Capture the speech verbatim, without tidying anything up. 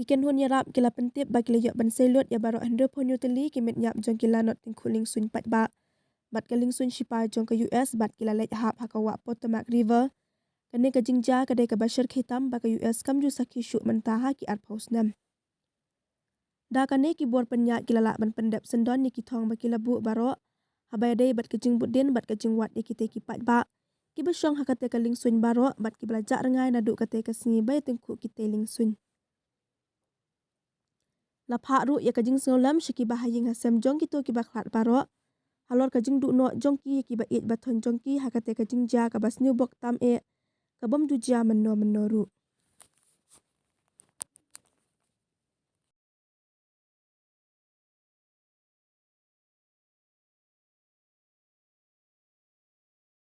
kynhun ïarap ki la pyntip ba ki la ïoh ban sei lut ïa baroh hynriewphew tylli ki met ïap jong ki lanot tyngkhuh liengsuiñ paidbah bad ka liengsuiñ shipai jong ka U S bad ki la leit hap ha ka wah Potomac River. Kane ka jingjia ka dei kaba shyrkhei tam ba ka U S kam ju sakhi shuh mynta ha ki arphew snem. Da kane ki bor pynïaid ki la lah ban pyndep syndon ïa ki thong ba ki la buh baroh, haba ïadei bad ka jingbud dien bad ka jingwad ïa kitei ki paidbah kiba shong ha katei ka liengsuiñ baroh bad kiba la jah rngai naduh katei ka sngi ba ïatyngkhuh kitei liengsuiñ. La phah ruh ïa ka jingsngewlem sha kiba ha ïing ha sem jong kito kiba khlad baroh halor ka jingduh noh jong ki ïa kiba ïeit ba thon jong ki ha katei ka jingjia kaba sniewbok tam eh, kabym ju jia mynno mynno ruh.